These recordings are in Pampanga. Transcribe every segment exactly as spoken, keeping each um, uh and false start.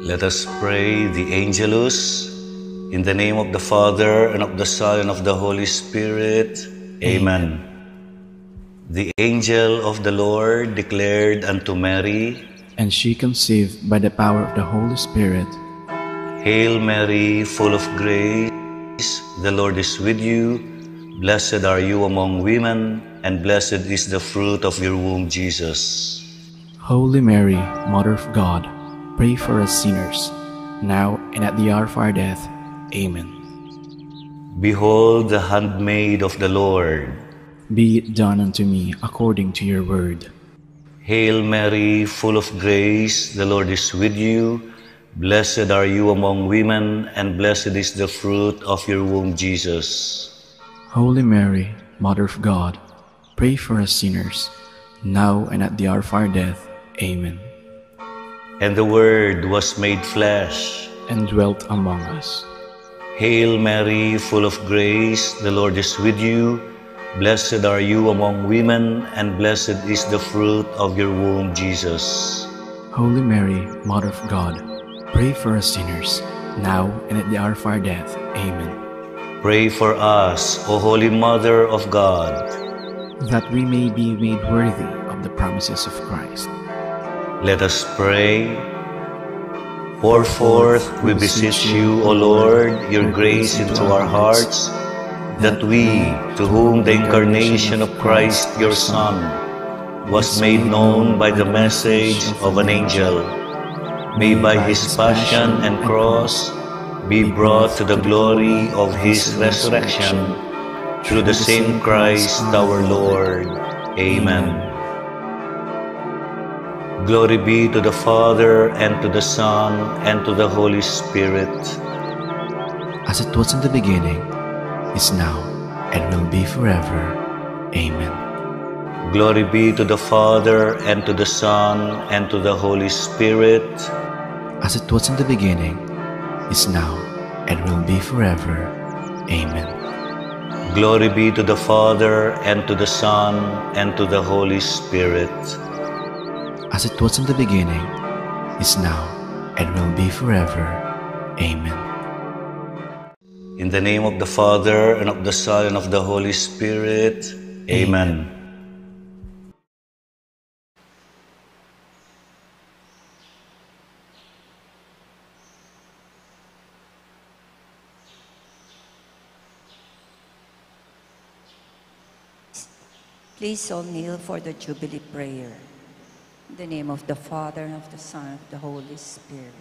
Let us pray the Angelus. In the name of the Father, and of the Son, and of the Holy Spirit. Amen. Amen. The angel of the Lord declared unto Mary, and she conceived by the power of the Holy Spirit. Hail Mary, full of grace, the Lord is with you. Blessed are you among women, and blessed is the fruit of your womb, Jesus. Holy Mary, Mother of God, pray for us sinners, now and at the hour of our death. Amen. Behold the handmaid of the Lord. Be it done unto me according to your word. Hail Mary, full of grace, the Lord is with you. Blessed are you among women, and blessed is the fruit of your womb, Jesus. Holy Mary, Mother of God, pray for us sinners, now and at the hour of our death. Amen. And the Word was made flesh and dwelt among us. Hail Mary, full of grace, the Lord is with you. Blessed are you among women, and blessed is the fruit of your womb, Jesus. Holy Mary, Mother of God, pray for us sinners, now and at the hour of our death. Amen. Pray for us, O Holy Mother of God, that we may be made worthy of the promises of Christ. Let us pray. Pour forth, we beseech you, O Lord, your grace into our hearts, that we, to whom the incarnation of Christ, your Son, was made known by the message of an angel, may by his passion and cross be brought to the glory of his resurrection, through the same Christ our Lord. Amen. Glory be to the Father, and to the Son, and to the Holy Spirit. As it was in the beginning, is now, and will be forever. Amen. Glory be to the Father, and to the Son, and to the Holy Spirit. As it was in the beginning, is now, and will be forever. Amen. Glory be to the Father, and to the Son, and to the Holy Spirit. As it was in the beginning, is now, and will be forever. Amen. In the name of the Father, and of the Son, and of the Holy Spirit. Amen. Amen. Please all kneel for the Jubilee prayer. In the name of the Father, and of the Son, and of the Holy Spirit.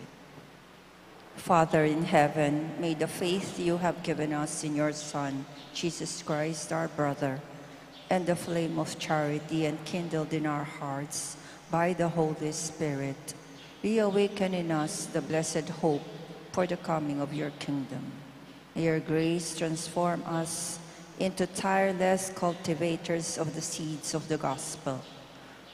Father in heaven, may the faith you have given us in your Son, Jesus Christ, our brother, and the flame of charity enkindled in our hearts by the Holy Spirit, reawaken in us the blessed hope for the coming of your kingdom. May your grace transform us into tireless cultivators of the seeds of the gospel.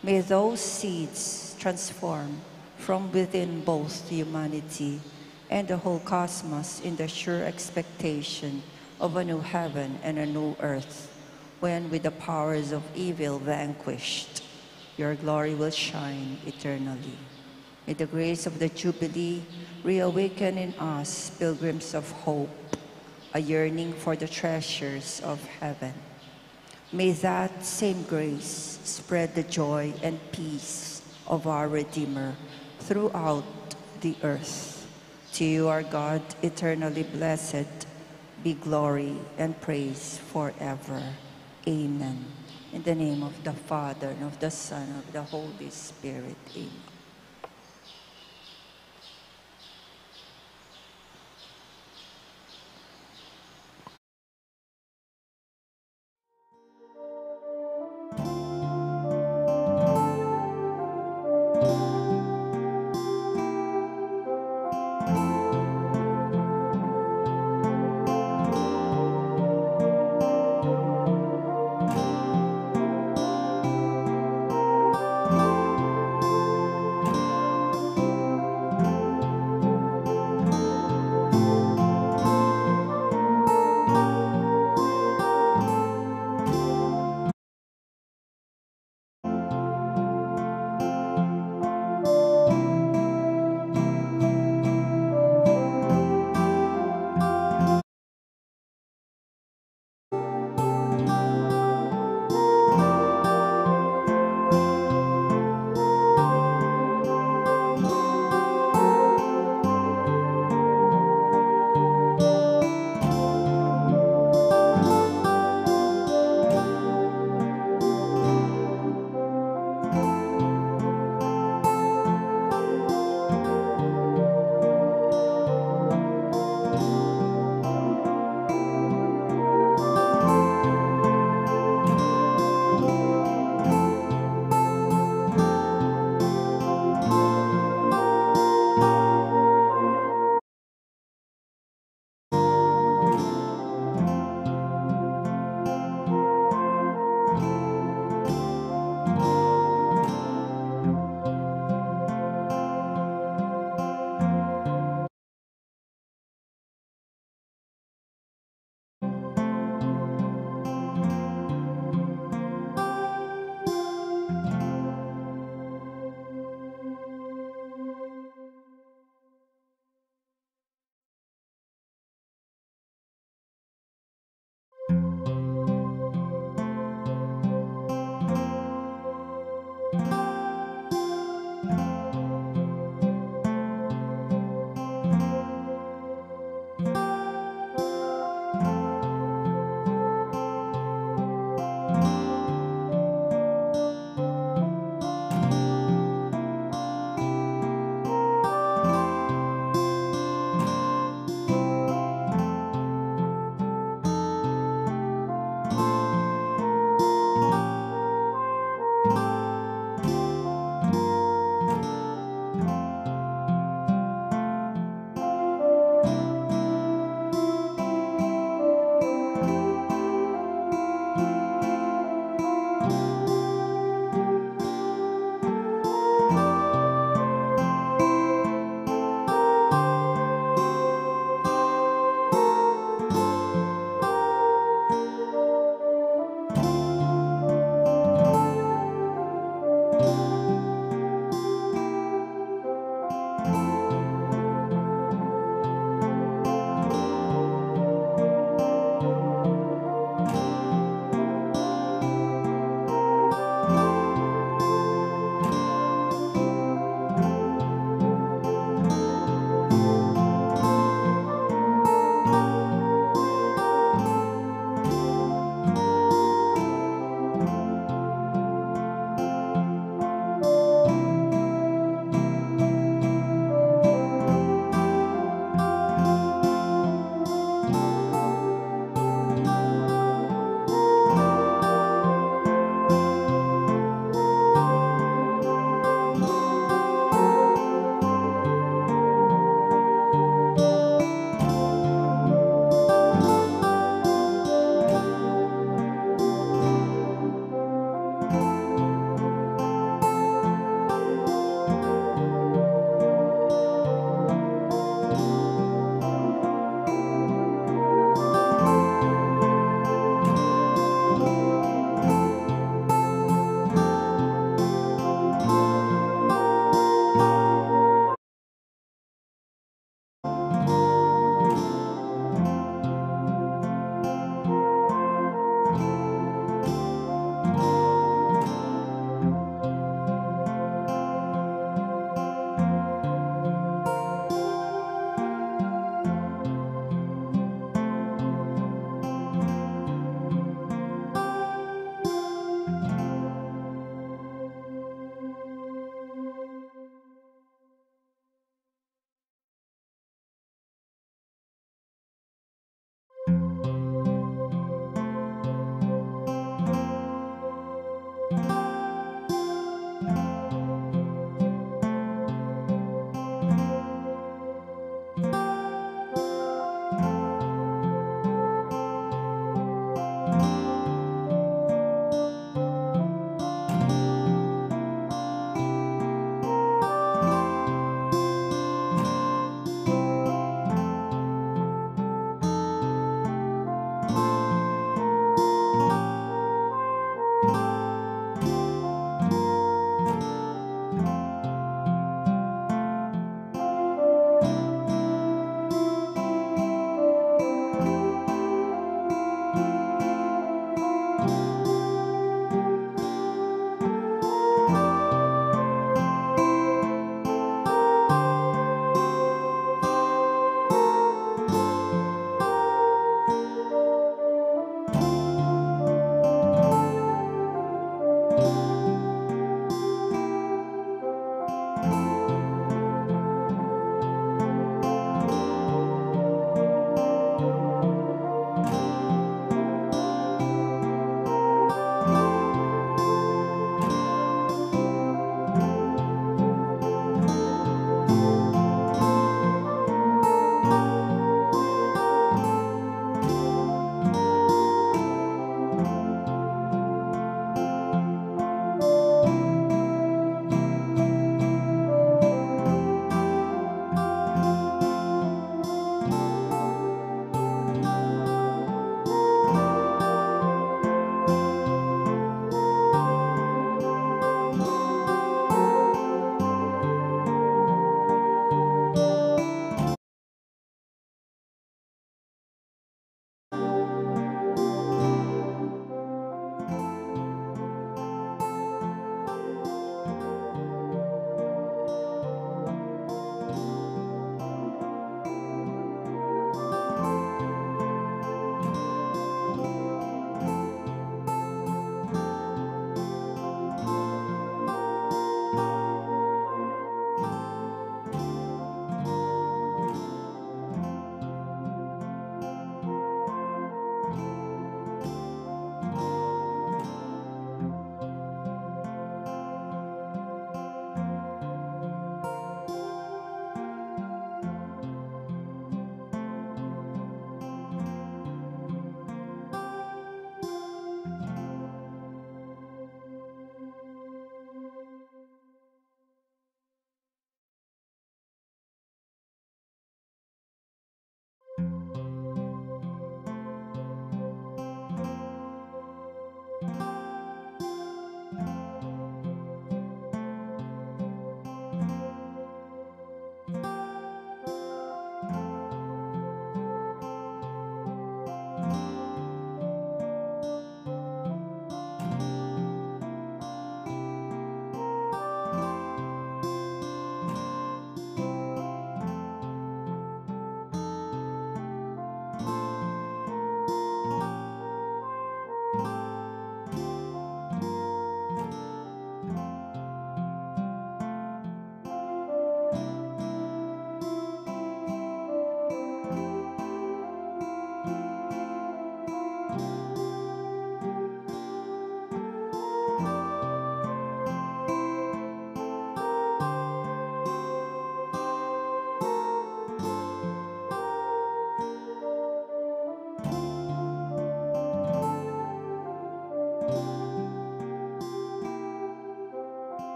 May those seeds transform from within both humanity and the whole cosmos in the sure expectation of a new heaven and a new earth, when, with the powers of evil vanquished, your glory will shine eternally. May the grace of the Jubilee reawaken in us pilgrims of hope, a yearning for the treasures of heaven. May that same grace spread the joy and peace of our Redeemer throughout the earth. To you, our God, eternally blessed, be glory and praise forever. Amen. In the name of the Father, and of the Son, and of the Holy Spirit. Amen.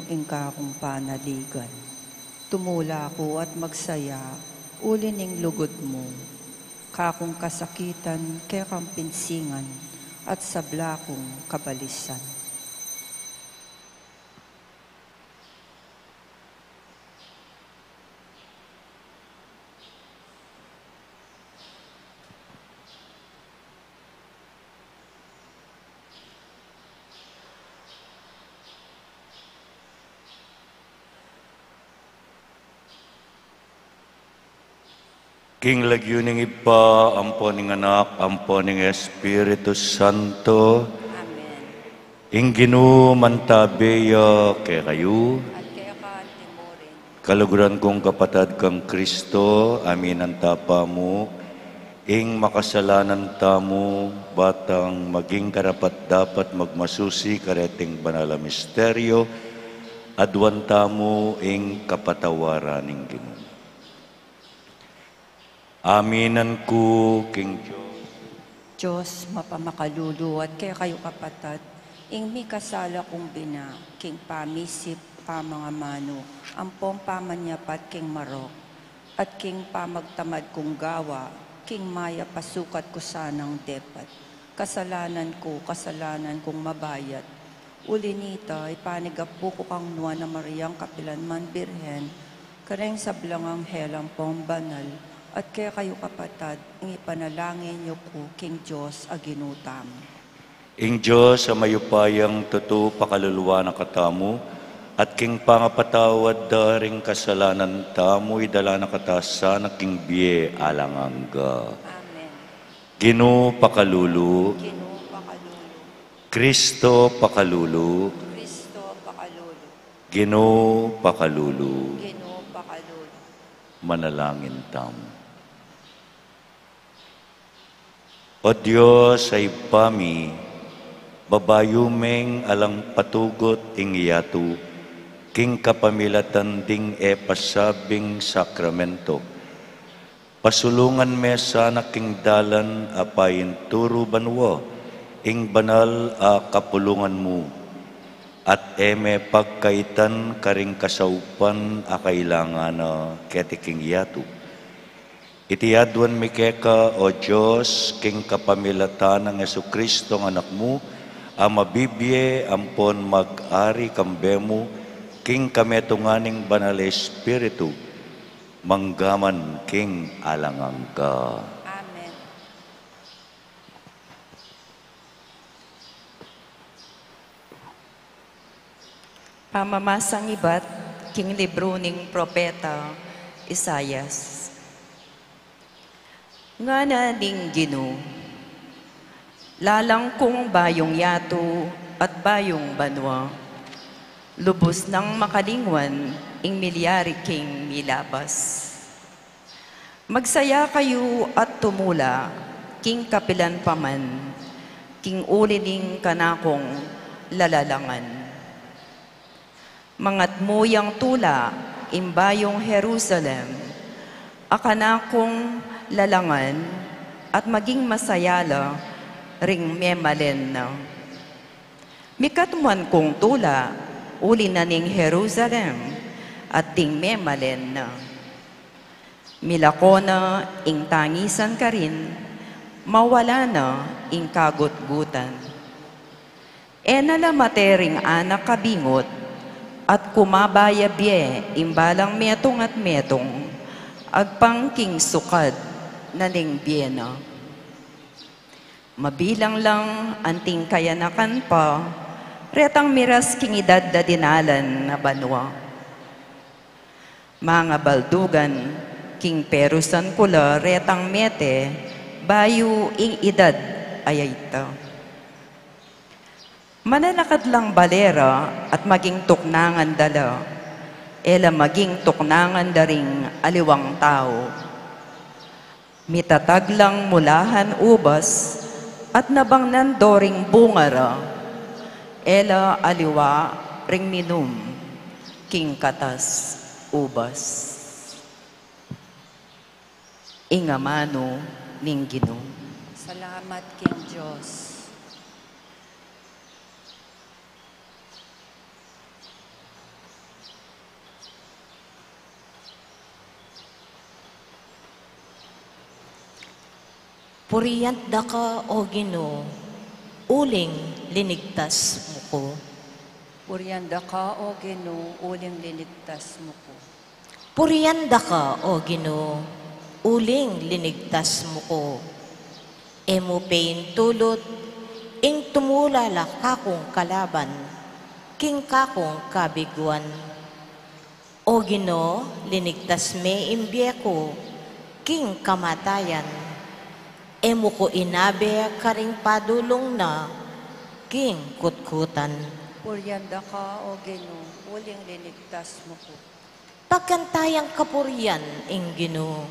ing kakung panaligan. Tumula ku at magsaya, uli ning lugud mu. Kakung kasakitan, kekang pinsingan, at sabla kung kabalisan. King lagyu ning Ibpa, ampo ning Anak, ampo ning Espiritu Santo. Amen. Ing Ginu mantabe ya kekayu. At keka anti mu rin. Kaluguran kung kapatad kang Kristo, aminan ta pa mu ing makasalanan tamu, batang maging karapat-dapat magmasusi kareting banal a misteryo, aduan tamu ing kapatawaran ning Ginu. Aminan ku king Dios. Dios mapamakalulu at kekayu kapatad, ing mikasala kung bina, king pamisip, pamangamanu, ampong pamanyapat king marok, at king pamagtamad kung gawa, king mayap a sukat ku sanang depat. Kasalanan ku, kasalanan kung mabayat. Uli nita, ipanigapu ku kang Nuan a Mariang kapilan man Birhen, kareng sablang anghel ampong banal, at kekayu kapatad, ing ipanalangin yu ku king Dios a Ginu tamu. Ing Dios a mayupayang tutu pakaluluan na katamu, at king pangapatawad da ring kasalanan tamu, idala na kata sana king bie alang angga. Amen. Ginu pakalulu. Ginu pakalulu. Kristo pakalulu. Kristo pakalulu. Ginu pakalulu. Ginu pakalulu. Manalangin tamu. O Dios a Ibpa mi, babayu meng alang patugut ing yatu, king kapamilatan ding e pasabing sakramento. Pasulungan me sana king dalan a painturu banua ing banal a kapulungan mu, at e me pagkaitan karing kasaupan a kailangan na keti king yatu. Iti aduan mi keka, o Dios, king kapamilatan nang Jesucristo a Anak mu, a mabibie ampon mag-ari kambe mu, king kametungan ning Banal a Espiritu, manggaman king alang angga. Amen. Pamamasang ibat king libru ning propeta Isaias. Ngana ning Ginu, lalang kung bayung yatu at bayung banua, lubus nang makalingwan ing milyari king milabas. Magsaya kayu at tumula, king kapilan pa man, king uli ning kanakung lalalangan. Mangatmu yang tula, ing bayung Jerusalem, a kanakung lalangan, at maging masaya la ring memalen na. Mikatmuan kung tula, uli na ning Jerusalem, at ding memalen na. Milako na ing tangisan karin, mawala na ing kagutgutan. E na la mate ring anak a bingut, at kumaba ya bie ing balang metung at metung, agpang king sukad na ning bie na. Mabilang lang anting kayanakan pa, retang miras king idad da dinalan na banua. Mangabaldugan, king perusan ku la retang mete, bayu ing idad a yayta. Manalakad lang bale ra at maging tuknangan da la, e la maging tuknangan da ring aliwang tau. Mitatag lang mula han ubas, at nabangnan do ring bunga ra, e la aliwa ring minum king katas ubas. Ing amanu ning Ginu. Salamat king Dios. Purian da ka, O Ginu, uling linigtas mu ku. Purian da ka, O Ginu, uling linigtas mu ku. Purian da ka, O Ginu, uling linigtas mu ku. E mu pe intulut ing tumula la kakung kalaban king kakung kabiguan. O Ginu, linigtas me ing bie ku king kamatayan. E mu ku inabe karing padulung na king kutkutan. Purian da ka, O Ginu, uling linigtas mu ku. Pagkantayan kapurian ing Ginu,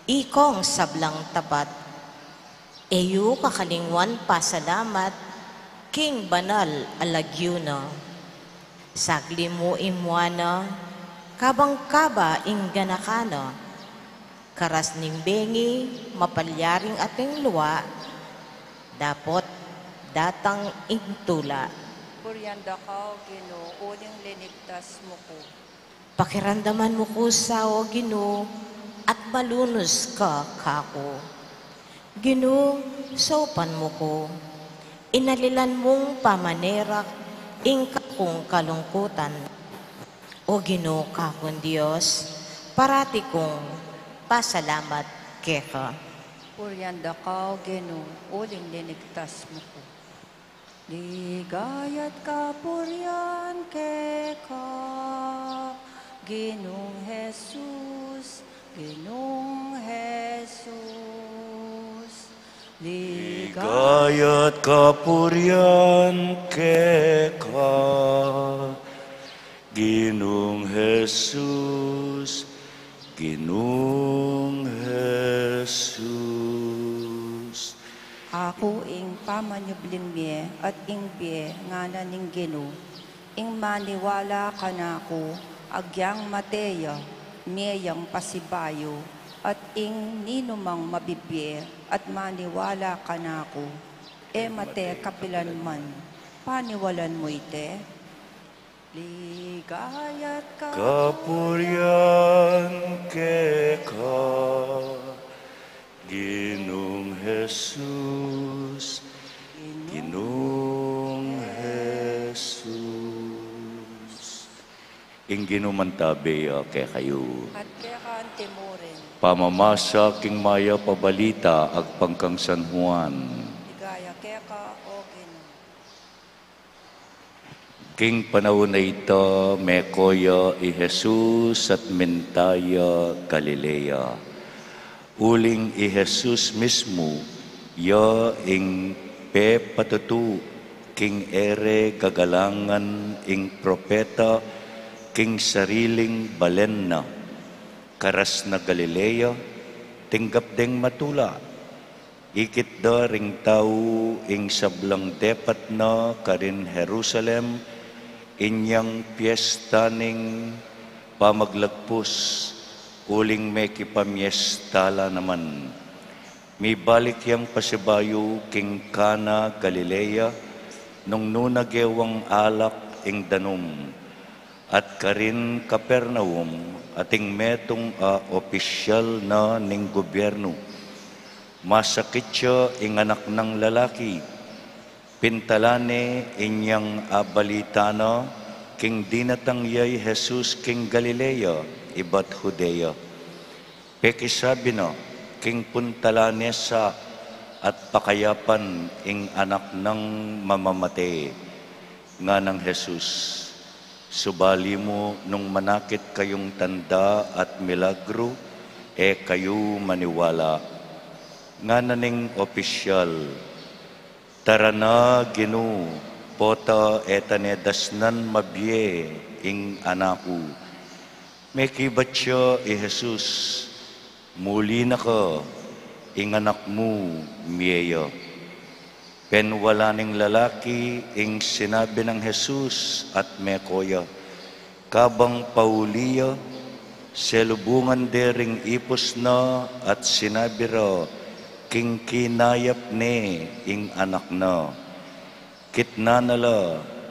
ikong sablang tapat. E yu kakalingwan pasalamat king banal a lagyu na. Sagli mu ing mua na, kabang kaba ing ganaka na. Karas ning bengi, mapalyaring ating lua, dapot datang ing tula. Purian da ka, O Ginu, uling linigtas mu ku. Pakiramdaman mu ku sa, O Ginu, at malunus ka kaku. Ginu, saupan mu ku. Inalilan mung pamanerak ing kakung kalungkutan. O Ginu, kakung Dios, parati kung pasalamat keka. Purian da ka, O Ginu, uling linigtas mu ku. Ligaya't kapurian keka, Ginung Jesus, Ginung Jesus. Ligaya't kapurian keka, Ginung Jesus, Ginung Jesus. Aku ing pamanyubling mie at ing bie, ngana ning Ginu. Ing maniwala kanaku, agyang mate ya, mie yang pasibayu, at ing ninumang mabibie at maniwala kanaku, e mate kapilanman. Paniwalan mu ite? Ligaya't kapurian keka, Ginung Jesus, Ginung Jesus. Ing Ginu mantabe ya kekayu. At keka antimurin. Pamamasa king mayap a balita agpang kang San Juan. Ligaya keka, O Ginu. King panaun a ita, meko ya i Jesus at minta ya Galilea. Uling i Jesus mismu, ya ing pepatutu king e re gagalangan ing propeta king sariling balen na. Karas na Galilea, tinggap deng matula. Ikit da ring tau ing sablang depat na karin Jerusalem, inyang piesta ning pamaglagpus, uling mekipamiesta la naman. Mibalik yang pasibayu king Cana, Galilea, nung nu na gewang alak ing danum. At karin Capernaum, ating metung a opisyal na ning gubyernu. Masakit ya ing anak nang lalaki. Pintalan ne inyang abalita na king dinatang ya i Jesus king Galilea, ibat Judea. Pekisabi na, king puntalan ne sa at pakayapan ing anak nang mamamate. Nganang Jesus, subali mu nung manakit kayung tanda at milagru, e kayu maniwala. Ngana ning opisyal, tara na, Ginu, pota e ta ne dasnan mabie ing anak ku. Mekibat ya i Jesus, muli na ka, ing anak mu mie ya. Penwala ning lalaki ing sinabi nang Jesus at meko ya. Kabang pauli ya, selubungan de ring ipus na at sinabi ra king kinayap ne ing anak na. Kitnan na la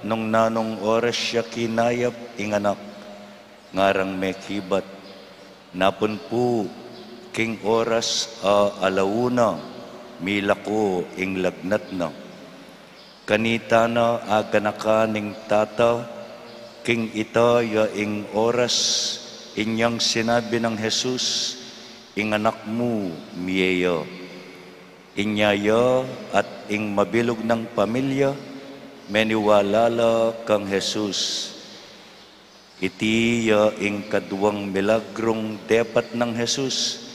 nung nanung oras ya kinayap ing anak. Ngarang mekibat, napun pu king oras a ala una, milako ing lagnat na. Kanita na aganakan ning tata, king ita ya ing oras, inyang sinabi nang Jesus, "Ing anak mu mie ya." Inya ya at ing mabilug nang pamilya, meniwala la kang Jesus. Iti ya ing kaduang milagrung depat nang Jesus,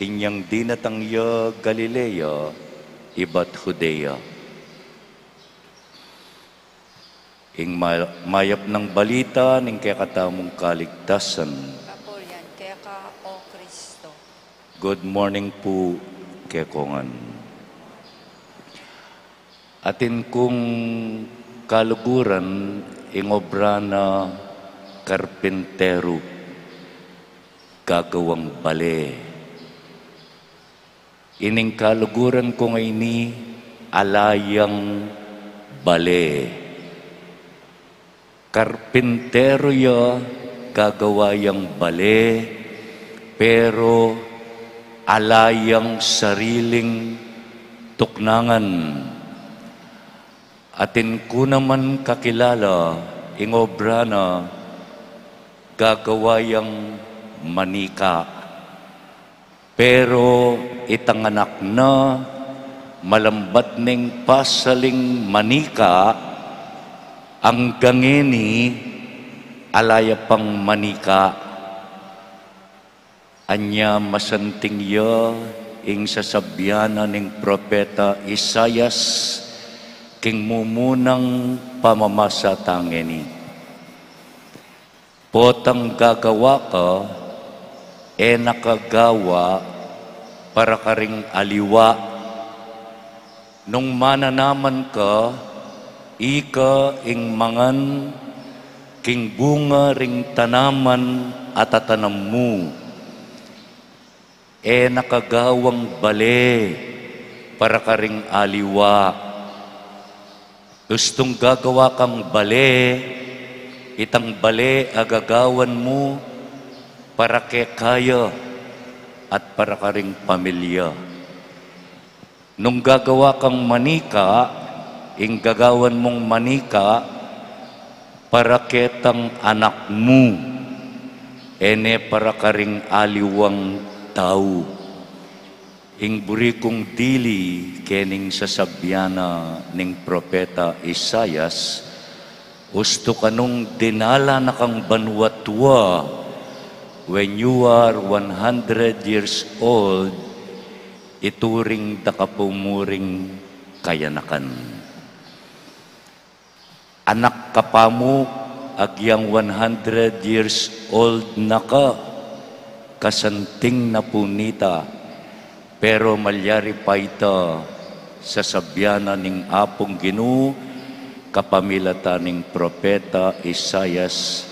inyang dinatang ya Galilea, ibat Judea. Ing ma-, mayap nang balita ning kekatamung kaligtasan. Kapurian keka, O Kristo. Good morning pu kekongan. Atin kung kaluguran ing obra na karpinteru, gagawang bale. Ining kaluguran kung ini, ala yang bale. Karpinteru ya, gagawa yang bale, pero ala yang sariling tuknangan. Atin ku naman kakilala ing obra na, gagawa yang manika. Pero itang anak na, malambat ning pasaling manika, anggang ngeni ala ya pang manika. Anya masanting ya ing sasabyan na ning propeta Isaias, king mumunang pamamasa tang ngeni. Potang gagawa ka, e na ka gawa para karing aliwa. Nung mananaman ka, ika ing mangan king bunga ring tanaman a tatanam mu. E na ka gawang bale para karing aliwa. Ustung gagawa kang bale, itang bale a gagawan mu para keka ya at para karing pamilya. Nung gagawa kang manika, ing gagawan mung manika, para ketang anak mu, e ne para karing aliwang tau. Ing buri kung dili kening sasabyan na ning propeta Isaias, ustu ka nung dinala na kang banua tua, when you are one hundred years old, ituring da ka pu muring kayanakan. Anak ka pa mu, agyang one hundred years old na ka, kasanting na pu nita, pero malyari pa ita, sasabyan na ning Apung Ginu, kapamilatan ning propeta Isaias,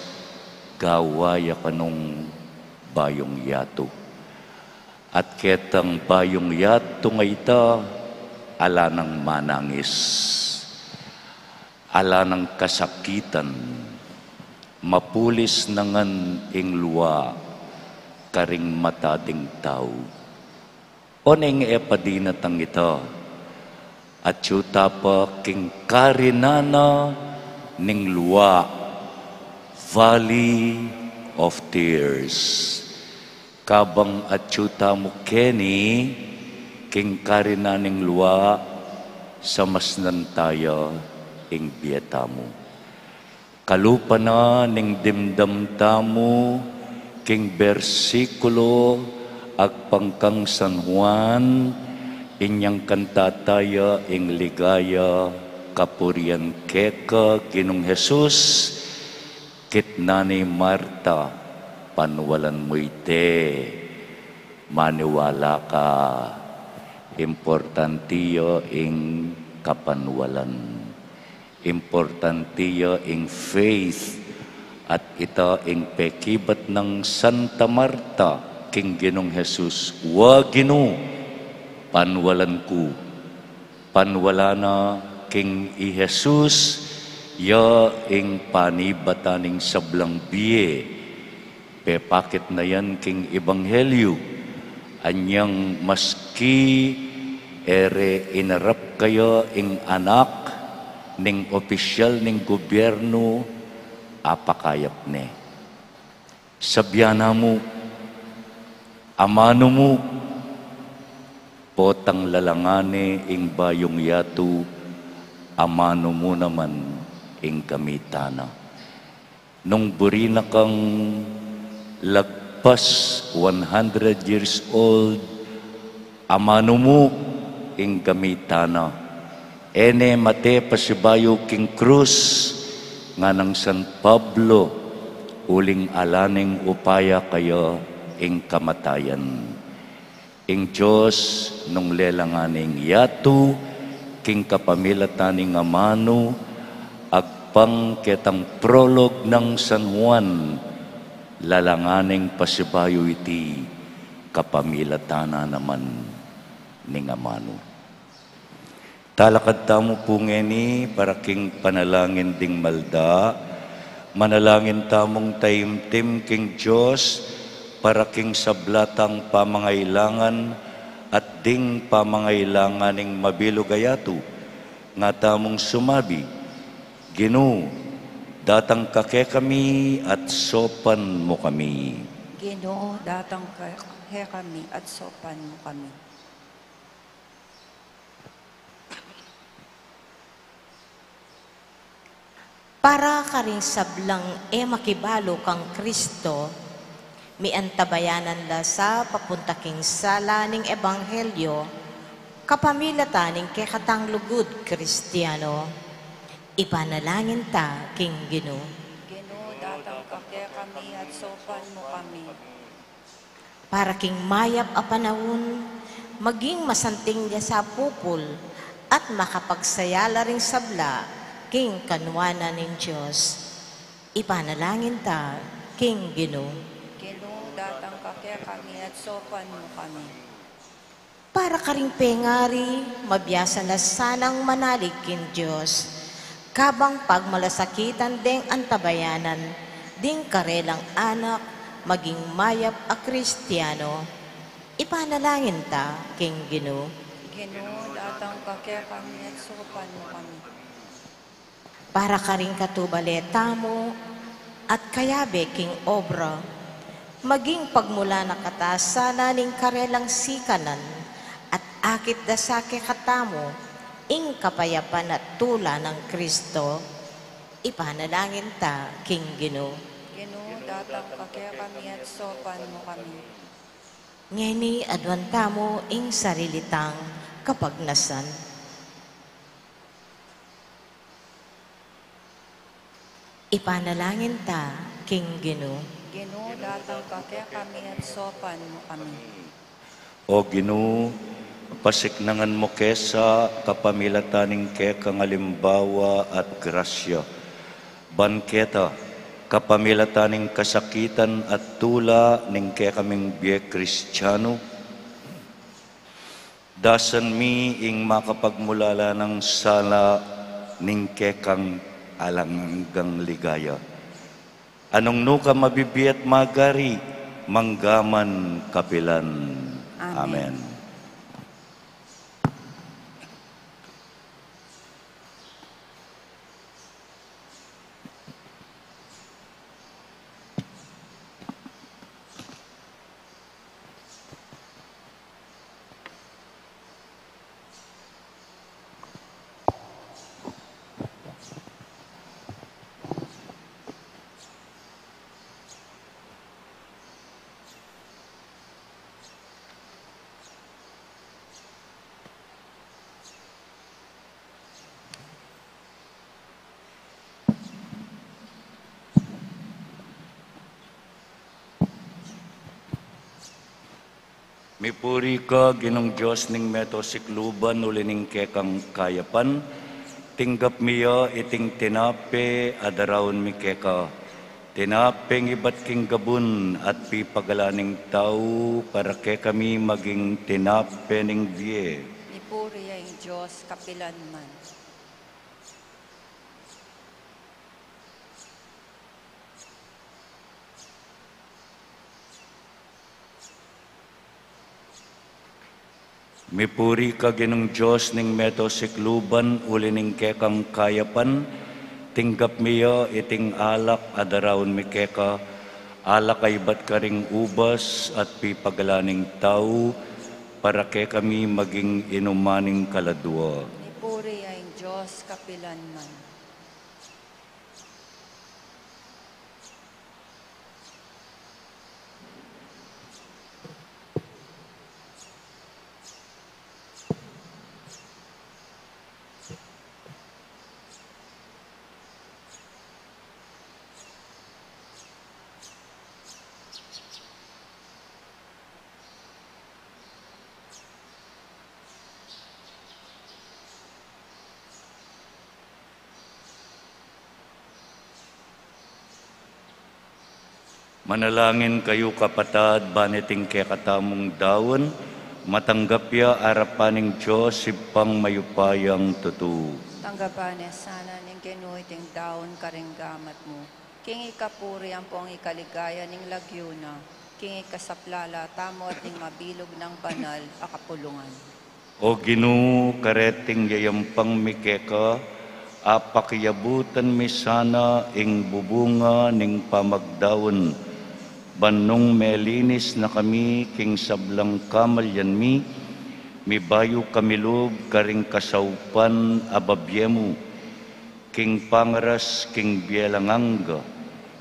gawa ya ka nung bayung yatu. At ketang bayung yatu a ita, ala nang manangis, ala nang kasakitan, mapulis na ngan ing lua karing mata ding tau. Oneng e pa dinatang ita, atyu ta pa king karinan na ning lua, Valley of Tears. Kabang atyu tamu keni king karinan ning lua, samasnan taya ing bie tamu. Kalupa na ning dimdam tamu king bersikulo agpang kang San Juan, inyang kanta taya ing ligaya, kapurian keka Ginung Jesus, kitnan ni Marta, panwalan mu ite, maniwala ka, importante ya ing kapanwalan. Importante ya ing faith, at ita ing pekibat nang Santa Marta king Ginung Jesus, "Wa, Ginu, panwalan ku." Panwalan na king i Jesus, ya ing panibatan ning sablang bie. Pepakit na yan king ebanghelyu, anyang maski E re inarap kaya ing anak ning opisyal ning gobyernu, apakayap ne. Sabian na mu, amanu mu, potang lalangan ne ing bayung yatu, amanu mu naman ing gamit na. Nung buri na kang lagpas one hundred years old, amanu mu ing gamit na. E ne mate pasibayu king krus, nganang San Pablo, uling ala neng upaya kaya ing kamatayan. Ing Dios nung lelangan ne ing yatu king kapamilatan ning amanu, agpang ketang prolog nang San Juan, lalangan neng pasibayu iti kapamilatan na naman ning amanu. Talakad tamu pu ngeni para king panalangin ding malda. Manalangin tamung taimtim king Dios para king sabla tang pamangailangan at ding pamangailangan ning mabilug a yatu. Nga tamung sumabi, Ginu, datang ka kekami at sopan mu kami. Ginu, datang ka kekami at sopan mu kami. Para karing sablang e makibalu kang Kristo, miantabayanan la sa papunta king sala ning ebanghelyo, kapamilatan ning kekatang lugud Kristiano, ipanalangin ta king Ginu. Ginu, datang ka kekami at sopan mu kami. Para king mayap a panaun, maging masanting ya sa pupul at makapagsaya la ring sabla king kanuanan ning Dios. Ipanalangin ta king Ginu. Ginu, datang ka kekami at sopan mu kami. Para karing pengari, mabiasa la sanang manalig king Dios, kabang pagmalasakitan deng antabayanan ding karelang anak maging mayap a Kristiano. Ipanalangin ta king Ginu. Ginu, datang ka kekami at sopan mu kami. Para karing katubale tamu at kayabe king obra, maging pagmulan na kata sana ning karelang sikanan at akit da sa kekatamu ing kapayapan at tula nang Kristo. Ipanalangin ta king Ginu. Ginu, datang ka kekami at sopan mu kami. Ngeni aduan tamu ing sarili tang kapagnasan. Ipanalangin ta king Ginu. Ginu, datang ka kekami at sopan mu kami. O Ginu, pasiknangan mu ke sa kapamilatan ning kekang alimbawa at grasya. Ban keta, kapamilatan ning kasakitan at tula ning kekaming bie Kristiano, dasan mi ing makapagmulala nang sala ning kekang alang anggang ligaya. Anung nuka mabibie at magari, manggaman kapilan. Amen. Amen. Mipuri ka, Ginung Dios ning meto sikluban, uli ning kekang kayapan, tinggap mi ya iting tinape a daraun mi keka. Tinapeng ibat king gabun at pipagalan ning tau para kekami maging tinape ning bie. Mipuri ya ing Dios kapilan man. Mipuri ka Ginung Dios ning meto sikluban, uli ning kekang kayapan, tinggap mi ya iting alak a daraun mi keka, alak a ibat karing ubas at pipagalan ning tau, para kekami maging inuman ning kaladua. Mipuri ya ing Dios kapilan man. Manalangin kayu, kapatad, ban iting kekatamung daun, matanggap ya arapan ning Dios Ibpang mayupayang tutu. Tanggapan na sana ning Ginu iting daun karing gamat mu, king ikapuri ampong ikaligaya ning lagyu na, king ikasaplala tamu at ning mabilug nang banal a kapulungan. O Ginu, kareting yayampang mi keka, apakiabutan mi sana ing bubunga ning pamagdaun, ban nung melinis na kami king sablang kamalian mi, mibayu kami lub karing kasaupan a babie mu, king pangaras king bie alang angga.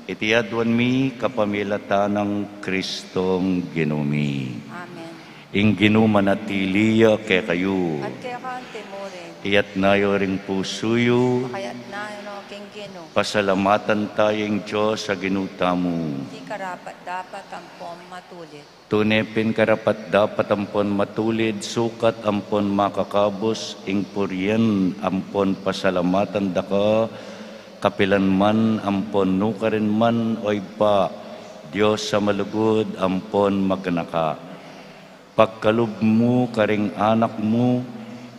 Iti aduan mi kapamilatan nang Kristong Ginu mi. Amen. Ing Ginu manatili ya kekayu. At keka mu rin. Iyatas yu ring pusu yu. Pakayatas yu no king Ginu. Pasalamatan taya ing Dios a Ginu tamu. Iti karapat-dapat ampon matulid. Tune pin karapat-dapat ampon matulid, sukat ampon makakabus, ing purian ampon pasalamatan da ka, kapilan man ampon nukarin man, o Ibpa, Dios a malugud ampon maganaka. Pagkalub mu karing anak mu,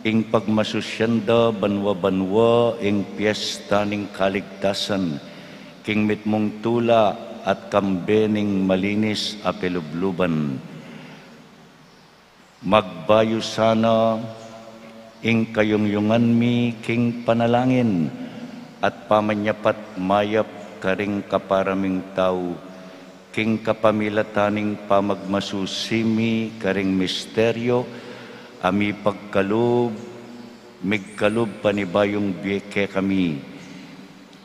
ing pagmasusian da banua-banua ing piesta ning kaligtasan, king mitmung tula at kambe ning malinis a pilubluban. Magbayu sana ing kayungyungan mi king panalangin at pamanyapat mayap karing kapara ming tau, king kapamilatan ning pamagmasusi mi karing misteryo a mipagkalub, migkalub panibayung bie kekami.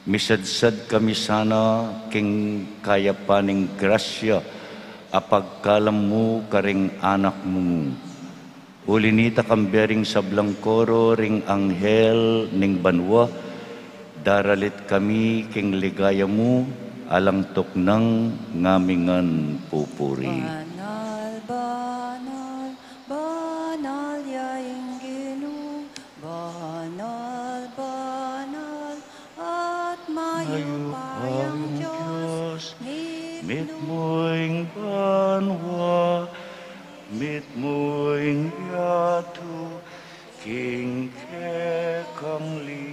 Misadsad kami sana king kayapan ning grasya a pagkalam mu karing anak mu. Uli nita, kambe ring sablang koro ring anghel ning banua, daralit kami king ligaya mu, alang tuknang ngamin ngan pupuri. Banal, banal, banal ya ing Ginu, banal, banal, at mayupayang Dios, mitmu ing banua, mitmu ing yatu, king kekang ligaya.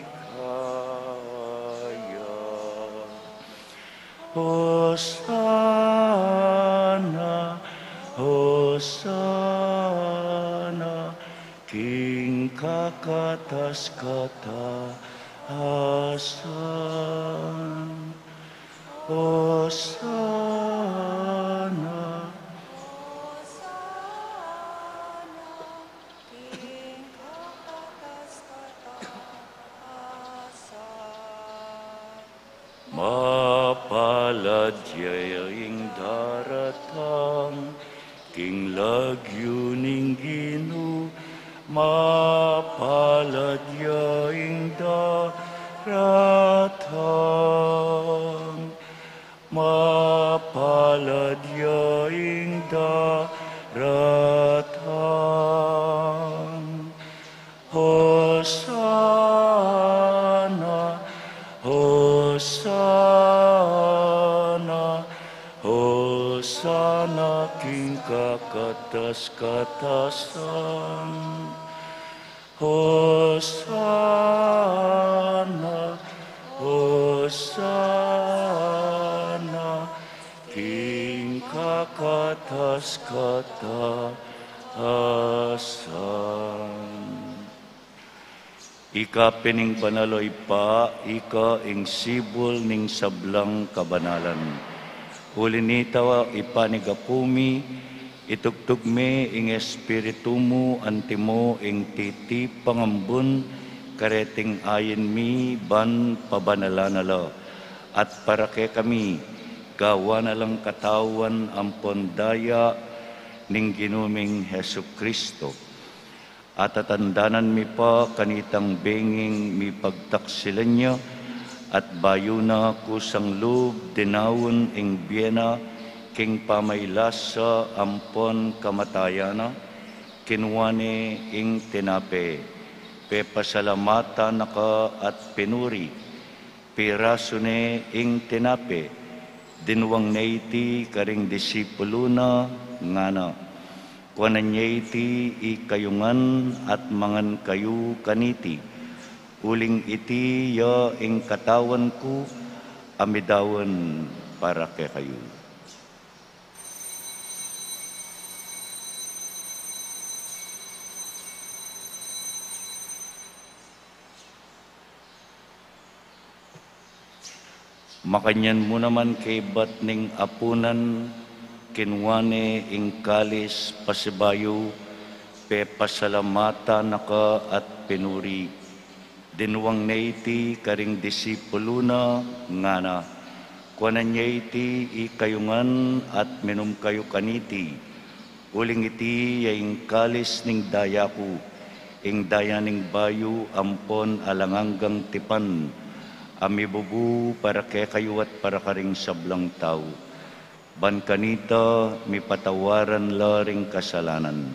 Hosana, Hosana, king kakatas-katasan. Hosana. Mapalad ya ing daratang king lagyu ning Ginu, mapalad ya ing daratang. Mapalad ya ing daratang. Hosana, Hosana, Hosana king kakatas-katasan. Hosana, Hosana, king kakatas-katasan. Asan. Ika pin ing banal, o Ibpa, ika ing sibul ning sablang kabanalan. Uli nita, Ibpa, ning Apu mi, itubud me ing Espiritu mu antimo ing titipang ambun kareting ain mi ban pabanalan na la, at para kekami gawan na lang katawan ampon daya ning Ginu ming Jesucristo. Atatandanan mi pa kanitang benging mipagtaksilan ya, at bayu na kusang lub dinaun ing bie na king pamailasa ampon kamatayan na, kinua ne ing tinape, pepasalamatan na ka at pinuri, pirasu ne ing tinape, dinwang ne iti karing disipulu na, ngana: Kuanan ye iti ikayu ngan at mangan kayu kaniti, uling iti ya ing katawan ku a midaun para kekayu. Makanyan mu naman kaybat ning apunan, kinua ne ing kalis pasibayu, pepasalamatan na ka at pinuri, dinwang ne iti karing disipulu na, ngana: Kuanan ye iti ikayu ngan at minum kayu kaniti, uling iti ya ing kalis ning daya ku, ing daya ning bayu ampon alang anggang tipan, a mibubu para kekayu at para karing sablang tau. Ban kanita mipatawaran la ring kasalanan.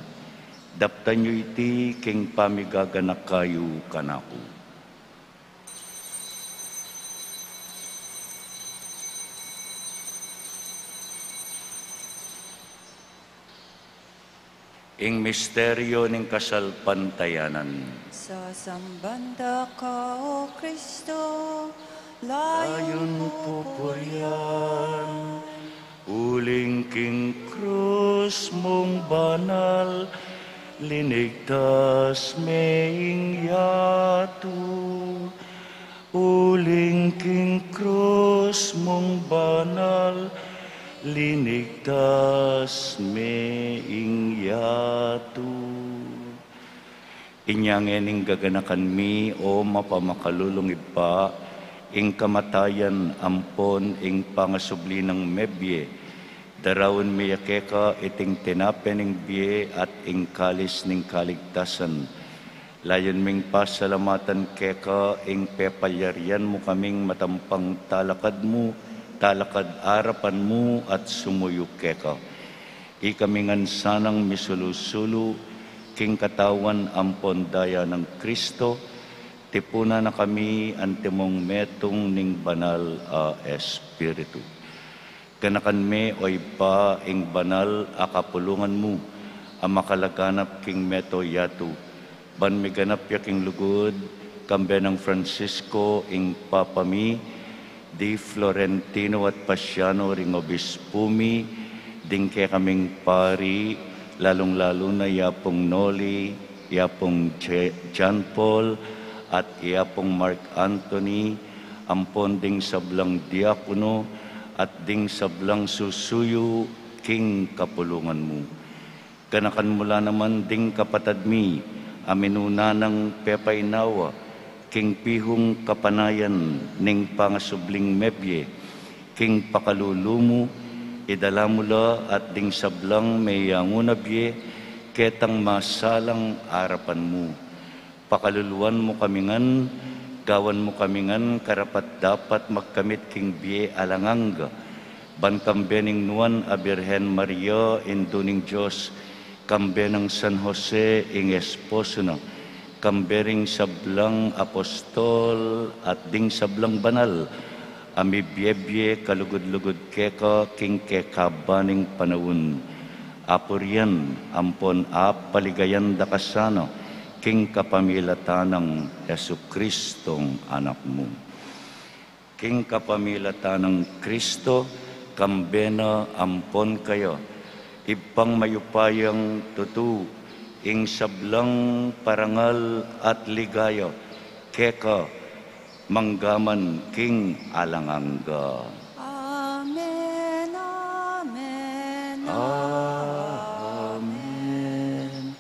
Daptan yu iti king pamigaganaka yu kanaku. Ing misteryo ning kasalpantayanan. Sasamban da ka, O Kristo, layun pupurian, uling king krus mung banal, linigtas me ing yatu. Uling king krus mung banal, linigtas me ing yatu. Inya ngening gaganakan mi, o mapamakalulung Ibpa, ing kamatayan ampon ing pangasubli nang mebie, daraun mi ya keka iting tinape ning bie at ing kalis ning kaligtasan. Layun ming pasalamatan keka ing pepalyarian mu kaming matampang talakad mu, talakad arapan mu at sumuyu keka. Ikami ngan sanang misulu-sulu king katawan ampon daya nang Kristo, tipunan na kami antimong metung ning Banal a Espiritu. Ganakan me, o Ibpa, ing banal a kapulungan mu a makalaganap king mabilug a yatu, ban miganap ya king lugud, kambe nang Francisco ing Papa mi, di Florentino at Pasiano ring obispu mi, ding kekaming pari, lalung-lalu na i Apung Noli, i Apung Je-, John Paul, at i Apung Mark Anthony, ampon ding sablang diakono, at ding sablang susuyu king kapulungan mu. Ganakan mu la naman ding kapatad mi a minuna nang pepainawa king pihung kapanayan ning pangasubling mebie, king pakalulu mu, idala mu la at ding sablang meyangu na bie ketang masalang arapan mu. Pakaluluan mu kami ngan, gawan mu kami ngan karapat-dapat magkamit king bie alang angga, ban kambe ning Nuan a Birhen Maria, Indu ning Dios, kambe nang San Jose ing esposo na, kambe ring sablang apostol at ding sablang banal a mibiebie kalugud-lugud keka king kekaban ning panaun. Apurian ampon apaligayan da ka sana king kapamilatan nang Jesucristong Anak mu. King kapamilatan nang Kristo, kambe na ampon kaya, Ibpang mayupayang tutu, ing sablang parangal at ligaya keka manggaman king alang angga. Amen, amen, amen. Amen.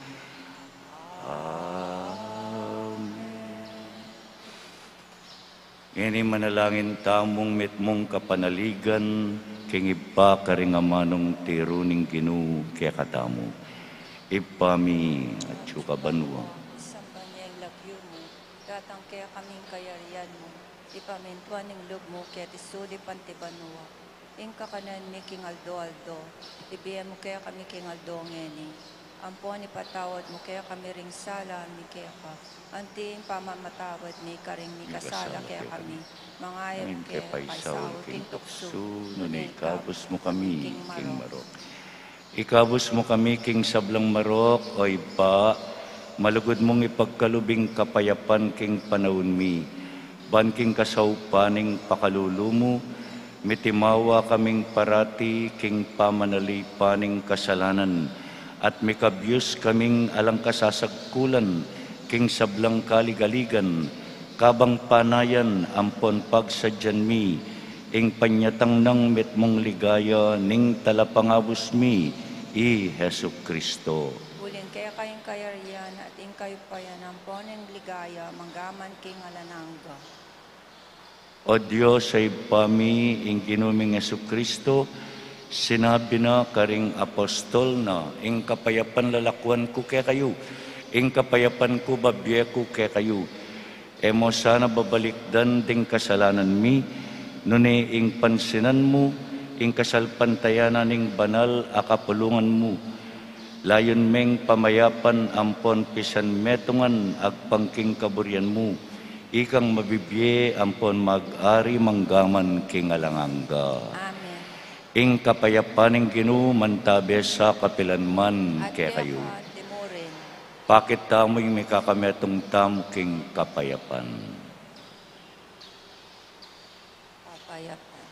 Ngeni manalangin tamung mitmung kapanaligan king Ibpa karing amanung tiru ning Ginu kekatamu. Ibpa mi, atsu ka banua. Samban ya ing lagyu mu, datang kekami ing kayarian mu, ipamintuan ing lub mu keti sulip anti banua. Ing kakanan mi king aldo-aldo, ibie mu kekami king aldo ngeni. Ampon ipatawad mu kekami ring sala mi keka, anti ing pamamatawad mi karing mikasala kekami. Manga e mu ke paisaul king tuksu, nune ikabus mu kami king marok. Ikabus mu kami king sablang marok, o Ibpa, malugud mung ipagkalub ing kapayapan king panaun mi, ban king kasaupan ning pakalulu mu, mitimawa kaming parati king pamanalipan ning kasalanan, at mikabyus kaming alang kasasagkulan king sablang kaligaligan, kabang panayan ampon pagsadyan mi ing panyatang nang mitmung ligaya ning Talapangabus mi, i Jesucristo. Uling keka ing kayarian at ing kayupayan ampon ing ligaya manggaman king alang angga. O Dios a Ibpa mi, ing Ginu ming Jesucristo, sinabi na karing apostol na, ing kapayapan lalakuan ku kekayu, ing kapayapan ku babie ku kekayu. E mo sana babalikdan ding kasalanan mi, nune ing pansinan mu ing kasalpantayanan ning banal a kapulungan mu. Layun meng pamayapan ampon pisan metungan agpang king kaburian mu, ikang mabibie ampon mag-ari manggaman king alang angga. Amen. Ing kapayapan ning Ginu mantabe sa kapilan man kekayu. Pakit tamu ing mikakametung tamu king kapayapan. Kapayapan.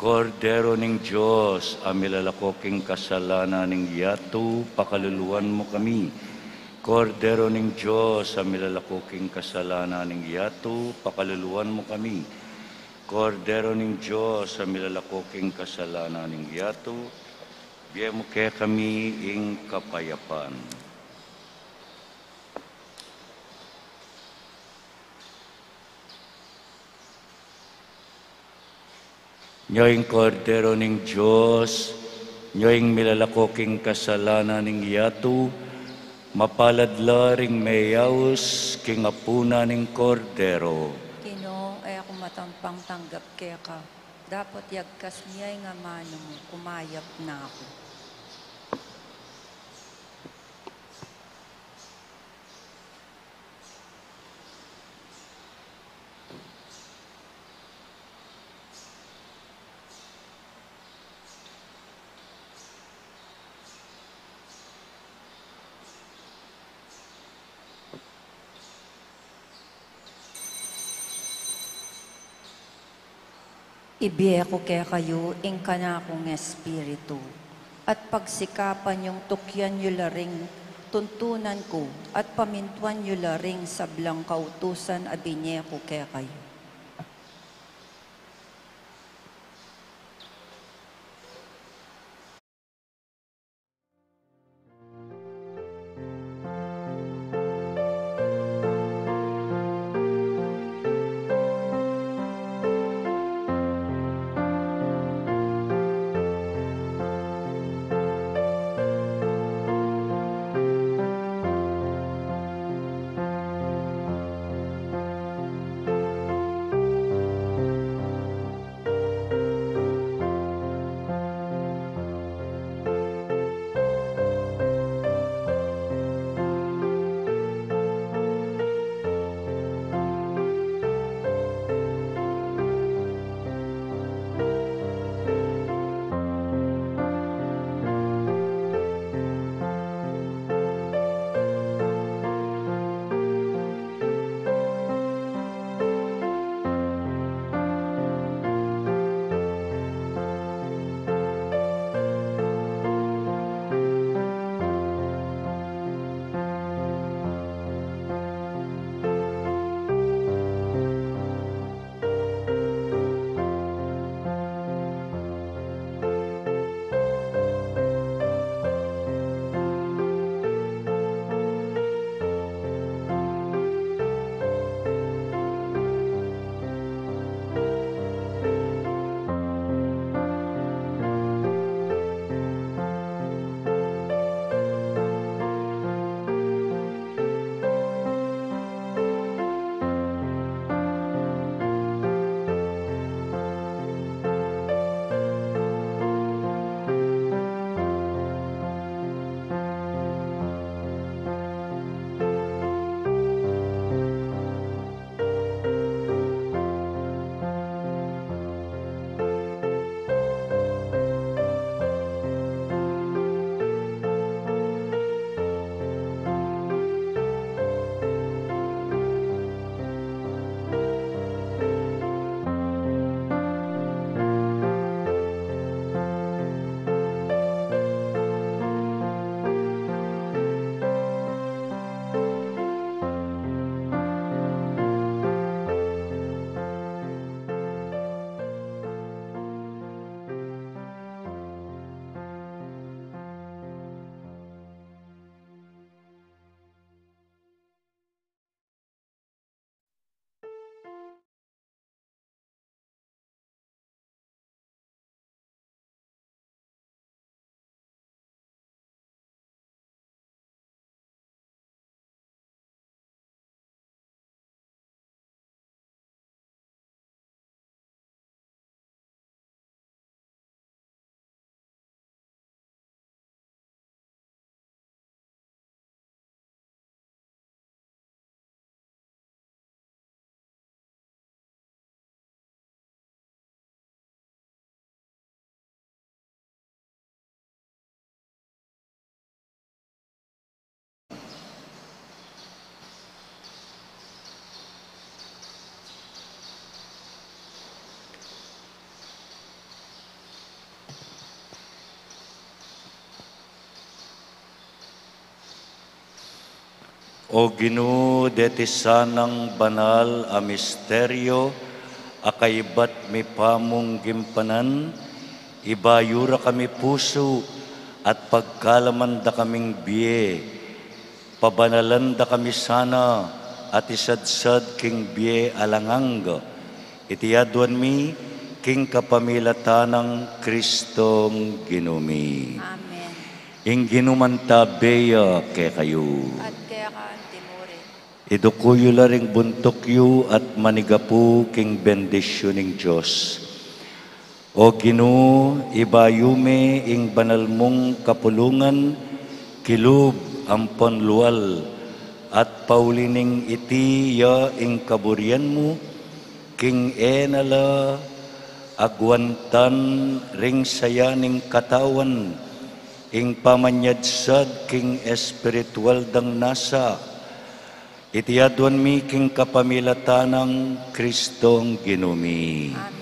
Kordero ning Dios, a milalako king kasalanan ning yatu, pakaluluan mu kami. Kordero ning Dios, a milalako king kasalanan ning yatu, pakaluluan mu kami. Kordero ning Dios, a milalako king kasalanan ning yatu, bie mu kekami ing kapayapan. Nyo ing Kordero ning Dios, nyo ing milalako king kasalanan ning yatu, mapalad la ring meyaus king apunan ning Kordero. Ginu, e ku matampang tanggap keka, dapot yagkas mu ya ing amanu mu, kumayap na ku. Ibie ku kekayu ing kanakung espiritu, at pagsikapan yung tukyan yu la ring tuntunan ku, at pamintuan yu la ring sablang kautusan a binie ku kekayu. O Ginu, deti sanang banal a misteryo a kaybat mi pamung gimpanan, ibayu ra kami pusu at pagkalaman da kaming bie, pabanalan da kami sana at isadsad king bie alang angga. Iti aduan mi king kapamilatan nang Kristong Ginu mi. Amen. Ing Ginu mantabe ya kekayu. At keka antimurin. Iduku yu la ring buntuk yu at manigapu king bendisyun ning Dios. O Ginu, ibayu me ing banal mung kapulungan kilub ampon lual, at pauli ning iti ya ing kaburian mu, king e na la agwantan ring saya ning katawan, ing pamanyadsad king espiritual dang nasa. Iti aduan mi king kapamilatan nang Kristong Ginu mi. Amen.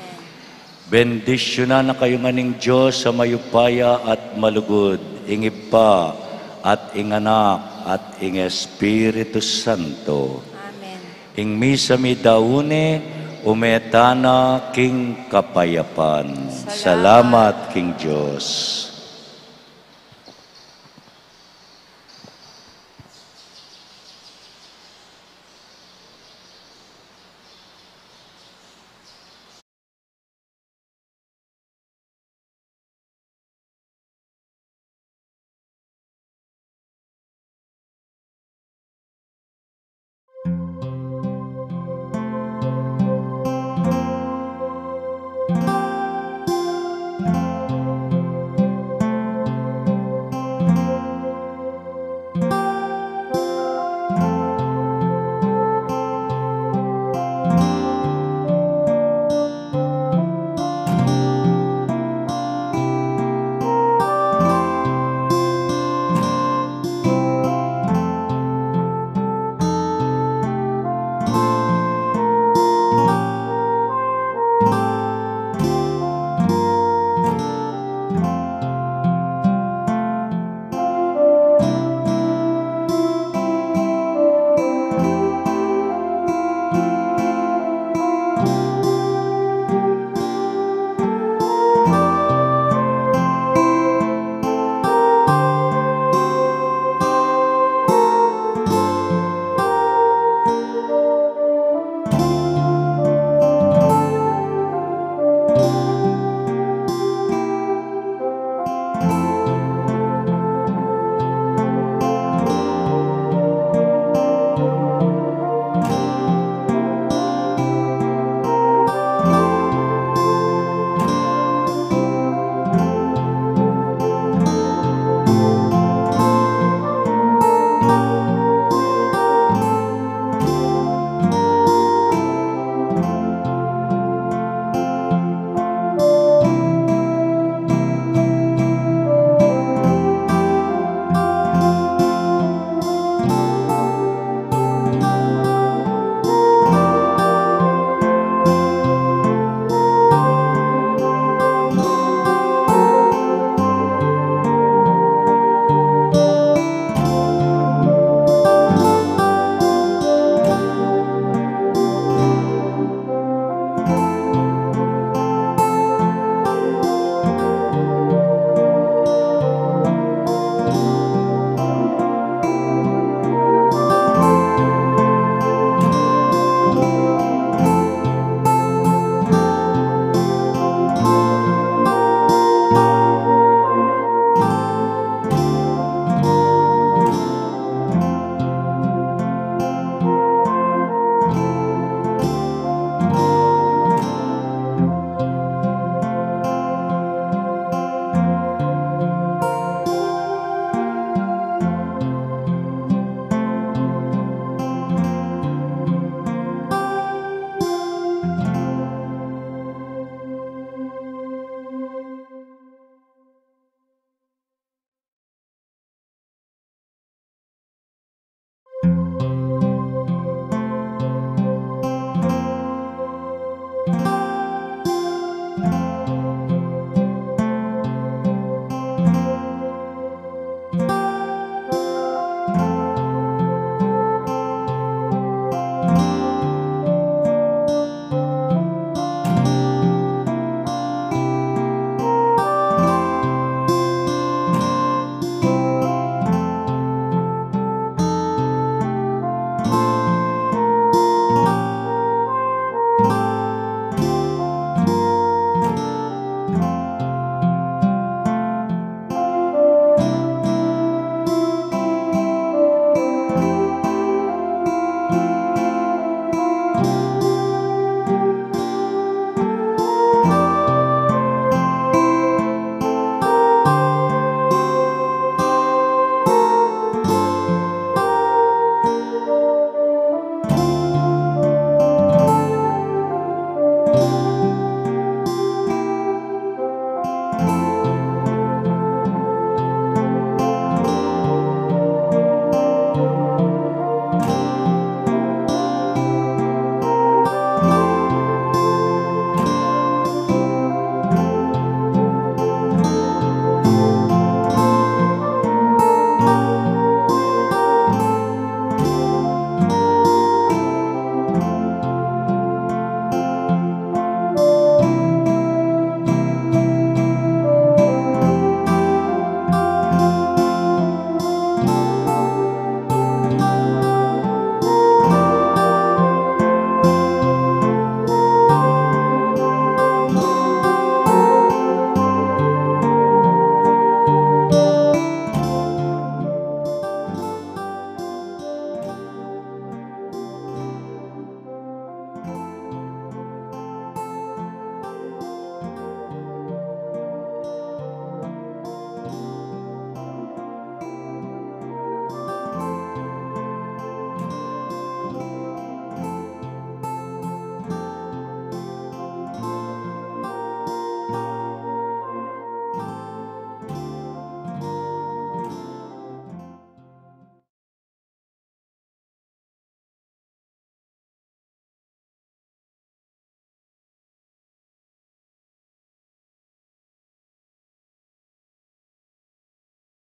Bendisyunan na kayu ngan ning Dios a mayupaya at malugud, ing Ibpa, at ing Anak, at ing Espiritu Santo. Amen. Ing misa mi daune, ume tana king kapayapan. Salamat. Salamat king Dios.